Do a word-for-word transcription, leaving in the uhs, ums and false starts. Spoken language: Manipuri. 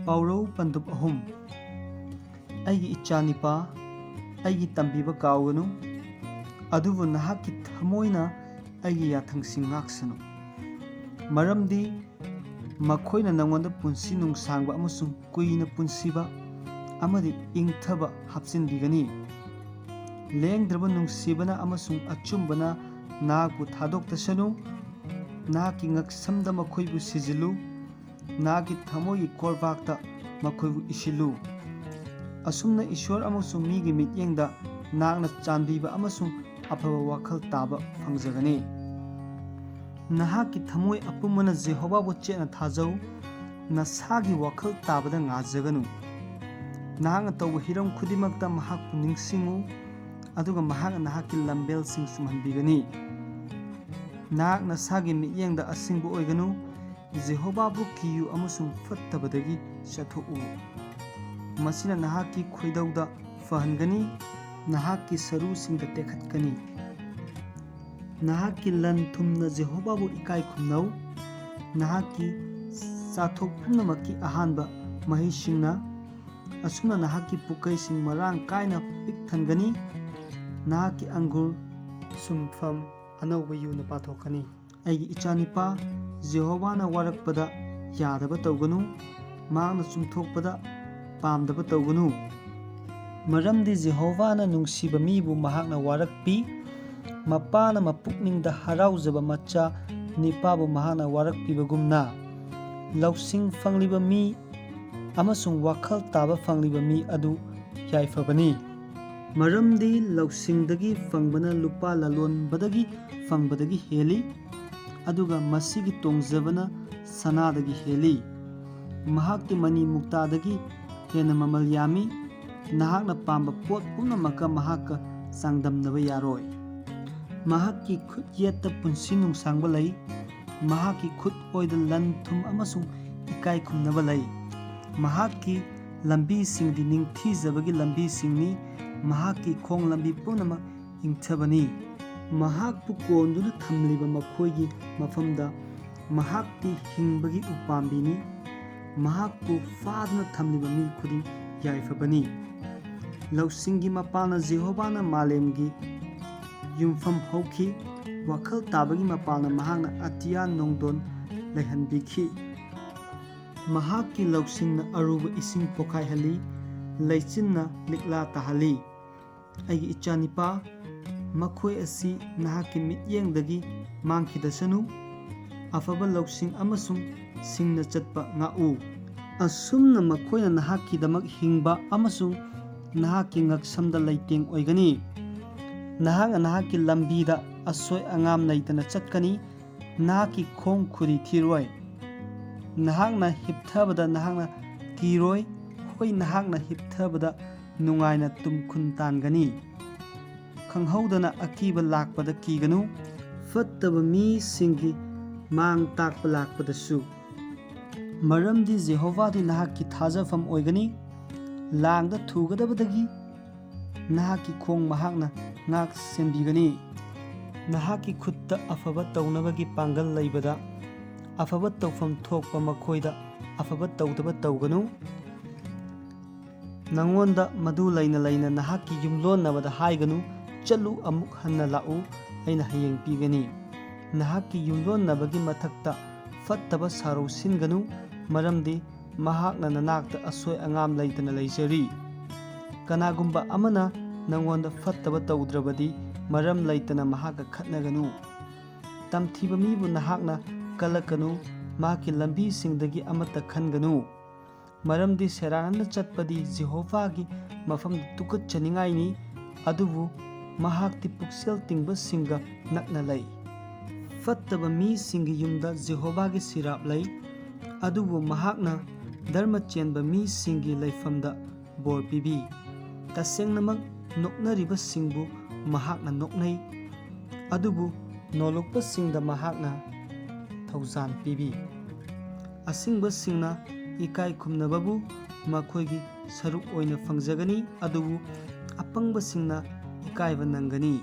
ꯄꯥꯎꯔꯧ ꯄꯟꯗꯨꯞ ꯑꯍꯨꯝ꯫ ꯑꯩꯒꯤ ꯏꯆꯥꯅꯤꯄꯥ, ꯑꯩꯒꯤ ꯇꯝꯕꯤꯕ ꯀꯥꯎꯒꯅꯨ, ꯑꯗꯨꯕꯨ ꯅꯍꯥꯛꯀꯤ ꯊꯃꯣꯏꯅ ꯑꯩꯒꯤ ꯌꯥꯊꯪꯁꯤꯡ ꯉꯥꯛꯁꯅꯨ꯫ ꯃꯔꯝꯗꯤ ꯃꯈꯣꯏꯅ ꯅꯉꯣꯟꯗ ꯄꯨꯟꯁꯤ ꯅꯨꯡꯁꯥꯡꯕ ꯑꯃꯁꯨꯡ ꯀꯨꯏꯅ ꯄꯨꯟꯁꯤꯕ ꯑꯃꯗꯤ ꯏꯪꯊꯕ ꯍꯥꯞꯆꯤꯟꯕꯤꯒꯅꯤ꯫ ꯂꯦꯡꯗ꯭ꯔꯕ ꯅꯨꯡꯁꯤꯕꯅ ꯑꯃꯁꯨꯡ ꯑꯆꯨꯝꯕꯅ ꯅꯍꯥꯛꯄꯨ ꯊꯥꯗꯣꯛꯇꯁꯅꯨ꯫ ꯅꯍꯥꯛꯀꯤ ꯉꯛꯁꯝꯗ ꯃꯈꯣꯏꯕꯨ ꯁꯤꯖꯤꯜꯂꯨ, ꯅꯍꯥꯛꯀꯤ ꯊꯃꯣꯏꯒꯤ ꯀꯣꯔꯕꯥꯛꯇ ꯃꯈꯣꯏꯕꯨ ꯏꯁꯤꯜꯂꯨ꯫ ꯑꯁꯨꯝꯅ ꯏꯁꯣꯔ ꯑꯃꯁꯨꯡ ꯃꯤꯒꯤ ꯃꯤꯠꯌꯦꯡꯗ ꯅꯍꯥꯛꯅ ꯆꯥꯟꯕꯤꯕ ꯑꯃꯁꯨꯡ ꯑꯐꯕ ꯋꯥꯈꯜ ꯇꯥꯕ ꯐꯪꯖꯒꯅꯤ꯫ ꯅꯍꯥꯛꯀꯤ ꯊꯃꯣꯏ ꯑꯄꯨꯝꯕꯅ ꯖꯦꯍꯣꯚꯥꯕꯨ ꯆꯦꯠꯅ ꯊꯥꯖꯧ, ꯅꯁꯥꯒꯤ ꯋꯥꯈꯜ ꯇꯥꯕꯗ ꯉꯥꯖꯒꯅꯨ꯫ ꯅꯍꯥꯛꯅ ꯇꯧꯕ ꯍꯤꯔꯝ ꯈꯨꯗꯤꯡꯃꯛꯇ ꯃꯍꯥꯛꯄꯨ ꯅꯤꯡꯁꯤꯡꯉꯨ, ꯑꯗꯨꯒ ꯃꯍꯥꯛꯅ ꯅꯍꯥꯛꯀꯤ ꯂꯝꯕꯦꯜꯁꯤꯡ ꯆꯨꯝꯍꯟꯕꯤꯒꯅꯤ꯫ ꯅꯍꯥꯛ ꯅꯁꯥꯒꯤ ꯃꯤꯠꯌꯦꯡꯗ ꯑꯁꯤꯡꯕ ꯑꯣꯏꯒꯅꯨ, ꯖꯦꯍꯣꯚꯥꯕꯨ ꯀꯤꯌꯨ ꯑꯃꯁꯨꯡ ꯐꯠꯇꯕꯗꯒꯤ ꯆꯠꯊꯣꯛꯎ꯫ ꯃꯁꯤꯅ ꯅꯍꯥꯛꯀꯤ ꯈꯣꯏꯗꯧꯗ ꯐꯍꯟꯒꯅꯤ, ꯅꯍꯥꯛꯀꯤ ꯁꯔꯨꯁꯤꯡꯗ ꯇꯦꯛꯈꯠꯀꯅꯤ꯫ ꯅꯍꯥꯛꯀꯤ ꯂꯟ ꯊꯨꯝꯅ ꯖꯦꯍꯣꯚꯥꯕꯨ ꯏꯀꯥꯏ ꯈꯨꯝꯅꯧ, ꯅꯍꯥꯛꯀꯤ ꯆꯥꯊꯣꯛ ꯄꯨꯝꯅꯃꯛꯀꯤ ꯑꯍꯥꯟꯕ ꯃꯍꯩꯁꯤꯡꯅ꯫ ꯑꯁꯨꯝꯅ ꯅꯍꯥꯛꯀꯤ ꯄꯨꯈꯩꯁꯤꯡ ꯃꯔꯥꯡ ꯀꯥꯏꯅ ꯄꯤꯛ ꯊꯟꯒꯅꯤ, ꯅꯍꯥꯛꯀꯤ ꯑꯪꯒꯨꯔ ꯁꯨꯝꯐꯝ ꯑꯅꯧꯕ ꯌꯨꯅ ꯄꯥꯊꯣꯛꯀꯅꯤ꯫ ꯑꯩꯒꯤ ꯏꯆꯥꯅꯤꯄꯥ, ꯖꯦꯍꯣꯚꯥꯅ ꯋꯥꯔꯛꯄꯗ ꯌꯥꯗꯕ ꯇꯧꯒꯅꯨ, ꯃꯍꯥꯛꯅ ꯆꯨꯝꯊꯣꯛꯄꯗ ꯄꯥꯝꯗꯕ ꯇꯧꯒꯅꯨ꯫ ꯃꯔꯝꯗꯤ ꯖꯦꯍꯣꯚꯥꯅ ꯅꯨꯡꯁꯤꯕ ꯃꯤꯕꯨ ꯃꯍꯥꯛꯅ ꯋꯥꯔꯛꯄꯤ, ꯃꯄꯥꯅ ꯃꯄꯨꯛꯅꯤꯡꯗ ꯍꯔꯥꯎꯖꯕ ꯃꯆꯥ ꯅꯤꯄꯥꯕꯨ ꯃꯍꯥꯛꯅ ꯋꯥꯔꯛꯄꯤꯕꯒꯨꯝꯅ꯫ ꯂꯧꯁꯤꯡ ꯐꯪꯂꯤꯕ ꯃꯤ ꯑꯃꯁꯨꯡ ꯋꯥꯈꯜ ꯇꯥꯕ ꯐꯪꯂꯤꯕ ꯃꯤ ꯑꯗꯨ ꯌꯥꯏꯐꯕꯅꯤ꯫ ꯃꯔꯝꯗꯤ ꯂꯧꯁꯤꯡꯗꯒꯤ ꯐꯪꯕꯅ ꯂꯨꯄꯥ ꯂꯂꯣꯟꯕꯗꯒꯤ ꯐꯪꯕꯗꯒꯤ ꯍꯦꯜꯂꯤ, ꯑꯗꯨꯒ ꯃꯁꯤꯒꯤ ꯇꯣꯡꯖꯕꯅ ꯁꯅꯥꯗꯒꯤ ꯍꯦꯜꯂꯤ꯫ ꯃꯍꯥꯛꯇꯤ ꯃꯅꯤ ꯃꯨꯛꯇꯥꯗꯒꯤ ꯍꯦꯟꯅ ꯃꯃꯜ ꯌꯥꯝꯃꯤ꯫ ꯅꯍꯥꯛꯅ ꯄꯥꯝꯕ ꯄꯣꯠ ꯄꯨꯝꯅꯃꯛꯀ ꯃꯍꯥꯛꯀ ꯆꯥꯡꯗꯝꯅꯕ ꯌꯥꯔꯣꯏ꯫ ꯃꯍꯥꯛꯀꯤ ꯈꯨꯠ ꯌꯦꯠꯇ ꯄꯨꯟꯁꯤ ꯅꯨꯡꯁꯥꯡꯕ ꯂꯩ꯫ ꯃꯍꯥꯛꯀꯤ ꯈꯨꯠ ꯑꯣꯏꯗ ꯂꯟ ꯊꯨꯝ ꯑꯃꯁꯨꯡ ꯏꯀꯥꯏ ꯈꯨꯝꯅꯕ ꯂꯩ꯫ ꯃꯍꯥꯛꯀꯤ ꯂꯝꯕꯤꯁꯤꯡꯗꯤ ꯅꯤꯡꯊꯤꯖꯕꯒꯤ ꯂꯝꯕꯤꯁꯤꯡꯅꯤ, ꯃꯍꯥꯛꯀꯤ ꯈꯣꯡ ꯂꯝꯕꯤ ꯄꯨꯝꯅꯃꯛ ꯏꯪꯊꯕꯅꯤ꯫ ꯃꯍꯥꯛꯄꯨ ꯀꯣꯟꯗꯨꯅ ꯊꯝꯂꯤꯕ ꯃꯈꯣꯏꯒꯤ ꯃꯐꯝꯗ ꯃꯍꯥꯛꯇꯤ ꯍꯤꯡꯕꯒꯤ ꯎꯄꯥꯝꯕꯤꯅꯤ꯫ ꯃꯍꯥꯛꯄꯨ ꯐꯥꯗꯨꯅ ꯊꯝꯂꯤꯕ ꯃꯤ ꯈꯨꯗꯤꯡ ꯌꯥꯏꯐꯕꯅꯤ꯫ ꯂꯧꯁꯤꯡꯒꯤ ꯃꯄꯥꯜꯅ ꯖꯦꯍꯣꯚꯥꯅ ꯃꯥꯂꯦꯝꯒꯤ ꯌꯨꯝꯐꯝ ꯍꯧꯈꯤ꯫ ꯋꯥꯈꯜ ꯇꯥꯕꯒꯤ ꯃꯄꯥꯜꯅ ꯃꯍꯥꯛꯅ ꯑꯇꯤꯌꯥ ꯅꯣꯡꯗꯣꯟ ꯂꯩꯍꯟꯕꯤꯈꯤ꯫ ꯃꯍꯥꯛꯀꯤ ꯂꯧꯁꯤꯡꯅ ꯑꯔꯨꯕ ꯏꯁꯤꯡ ꯄꯣꯈꯥꯏꯍꯜꯂꯤ, ꯂꯩꯆꯤꯟꯅ ꯂꯤꯛꯂꯥ ꯇꯥꯍꯜꯂꯤ꯫ ꯑꯩꯒꯤ ꯏꯆꯥꯅꯤꯄꯥ, ꯃꯈꯣꯏ ꯑꯁꯤ ꯅꯍꯥꯛꯀꯤ ꯃꯤꯠꯌꯦꯡꯗꯒꯤ ꯃꯥꯡꯈꯤꯗꯁꯅꯨ꯫ ꯑꯐꯕ ꯂꯧꯁꯤꯡ ꯑꯃꯁꯨꯡ ꯁꯤꯡꯅ ꯆꯠꯄ ꯉꯥꯛꯎ꯫ ꯑꯁꯨꯝꯅ ꯃꯈꯣꯏꯅ ꯅꯍꯥꯛꯀꯤꯗꯃꯛ ꯍꯤꯡꯕ ꯑꯃꯁꯨꯡ ꯅꯍꯥꯛꯀꯤ ꯉꯛꯁꯝꯗ ꯂꯩꯇꯦꯡ ꯑꯣꯏꯒꯅꯤ꯫ ꯅꯍꯥꯛꯅ ꯅꯍꯥꯛꯀꯤ ꯂꯝꯕꯤꯗ ꯑꯁꯣꯏ ꯑꯉꯥꯝ ꯂꯩꯇꯅ ꯆꯠꯀꯅꯤ꯫ ꯅꯍꯥꯛꯀꯤ ꯈꯣꯡ ꯈꯨꯔꯤ ꯊꯤꯔꯣꯏ꯫ ꯅꯍꯥꯛꯅ ꯍꯤꯞꯊꯕꯗ ꯅꯍꯥꯛꯅ ꯀꯤꯔꯣꯏ꯫ ꯍꯣꯏ, ꯅꯍꯥꯛꯅ ꯍꯤꯞꯊꯕꯗ ꯅꯨꯡꯉꯥꯏꯅ ꯇꯨꯝꯈꯨꯟ ꯇꯥꯟꯒꯅꯤ꯫ ꯈꯪꯍꯧꯗꯅ ꯑꯀꯤꯕ ꯂꯥꯛꯄꯗ ꯀꯤꯒꯅꯨ, ꯐꯠꯇꯕ ꯃꯤꯁꯤꯡꯒꯤ ꯃꯥꯡ ꯇꯥꯛꯄ ꯂꯥꯛꯄꯗꯁꯨ꯫ ꯃꯔꯝꯗꯤ ꯖꯦꯍꯣꯚꯥꯗꯤ ꯅꯍꯥꯛꯀꯤ ꯊꯥꯖꯐꯝ ꯑꯣꯏꯒꯅꯤ꯫ ꯂꯥꯡꯗ ꯊꯨꯒꯗꯕꯗꯒꯤ ꯅꯍꯥꯛꯀꯤ ꯈꯣꯡ ꯃꯍꯥꯛꯅ ꯉꯥꯛ ꯁꯦꯟꯕꯤꯒꯅꯤ꯫ ꯅꯍꯥꯛꯀꯤ ꯈꯨꯠꯇ ꯑꯐꯕ ꯇꯧꯅꯕꯒꯤ ꯄꯥꯡꯒꯜ ꯂꯩꯕꯗ, ꯑꯐꯕ ꯇꯧꯐꯝ ꯊꯣꯛꯄ ꯃꯈꯣꯏꯗ ꯑꯐꯕ ꯇꯧꯗꯕ ꯇꯧꯒꯅꯨ꯫ ꯅꯉꯣꯟꯗ ꯃꯗꯨ ꯂꯩꯅ ꯂꯩꯅ ꯅꯍꯥꯛꯀꯤ ꯌꯨꯝꯂꯣꯟꯅꯕꯗ ꯍꯥꯏꯒꯅꯨ, "ꯆꯠꯂꯨ, ꯑꯃꯨꯛ ꯍꯟꯅ ꯂꯥꯛꯎ, ꯑꯩꯅ ꯍꯌꯦꯡ ꯄꯤꯒꯅꯤ"꯫ ꯅꯍꯥꯛꯀꯤ ꯌꯨꯝꯂꯣꯟꯅꯕꯒꯤ ꯃꯊꯛꯇ ꯐꯠꯇꯕ ꯁꯥꯔꯧ ꯁꯤꯟꯒꯅꯨ, ꯃꯔꯝꯗꯤ ꯃꯍꯥꯛꯅ ꯅꯅꯥꯛꯇ ꯑꯁꯣꯏ ꯑꯉꯥꯝ ꯂꯩꯇꯅ ꯂꯩꯖꯔꯤ꯫ ꯀꯅꯥꯒꯨꯝꯕ ꯑꯃꯅ ꯅꯉꯣꯟꯗ ꯐꯠꯇꯕ ꯇꯧꯗ꯭ꯔꯕꯗꯤ, ꯃꯔꯝ ꯂꯩꯇꯅ ꯃꯍꯥꯛꯀ ꯈꯠꯅꯒꯅꯨ꯫ ꯇꯝꯊꯤꯕ ꯃꯤꯕꯨ ꯅꯍꯥꯛꯅ ꯀꯜꯂꯛꯀꯅꯨ, ꯃꯍꯥꯛꯀꯤ ꯂꯝꯕꯤꯁꯤꯡꯗꯒꯤ ꯑꯃꯠꯇ ꯈꯟꯒꯅꯨ꯫ ꯃꯔꯝꯗꯤ ꯁꯦꯔꯥꯟꯅꯅ ꯆꯠꯄꯗꯤ ꯖꯦꯍꯣꯚꯥꯒꯤ ꯃꯐꯝꯗ ꯇꯨꯀꯠꯆꯅꯤꯡꯉꯥꯏꯅꯤ, ꯑꯗꯨꯕꯨ ꯃꯍꯥꯛꯇꯤ ꯄꯨꯛꯆꯦꯜ ꯇꯤꯡꯕꯁꯤꯡꯒ ꯅꯛꯅ ꯂꯩ꯫ ꯐꯠꯇꯕ ꯃꯤꯁꯤꯡꯒꯤ ꯌꯨꯝꯗ ꯖꯦꯍꯣꯚꯥꯒꯤ ꯁꯤꯔꯥꯞ ꯂꯩ, ꯑꯗꯨꯕꯨ ꯃꯍꯥꯛꯅ ꯙꯔꯃ ꯆꯦꯟꯕ ꯃꯤꯁꯤꯡꯒꯤ ꯂꯩꯐꯝꯗ ꯕꯣꯔ ꯄꯤꯕꯤ꯫ ꯇꯁꯦꯡꯅꯃꯛ ꯅꯣꯛꯅꯔꯤꯕꯁꯤꯡꯕꯨ ꯃꯍꯥꯛꯅ ꯅꯣꯛꯅꯩ, ꯑꯗꯨꯕꯨ ꯅꯣꯜꯂꯛꯄꯁꯤꯡꯗ ꯃꯍꯥꯛꯅ ꯊꯧꯖꯥꯜ ꯄꯤꯕꯤ꯫ ꯑꯁꯤꯡꯕꯁꯤꯡꯅ ꯏꯀꯥꯏ ꯈꯨꯝꯅꯕꯕꯨ ꯃꯈꯣꯏꯒꯤ ꯁꯔꯨꯛ ꯑꯣꯏꯅ ꯐꯪꯖꯒꯅꯤ, ꯑꯗꯨꯕꯨ ꯑꯄꯪꯕꯁꯤꯡꯅ ꯏꯀꯥꯏꯕ ꯅꯪꯒꯅꯤ꯫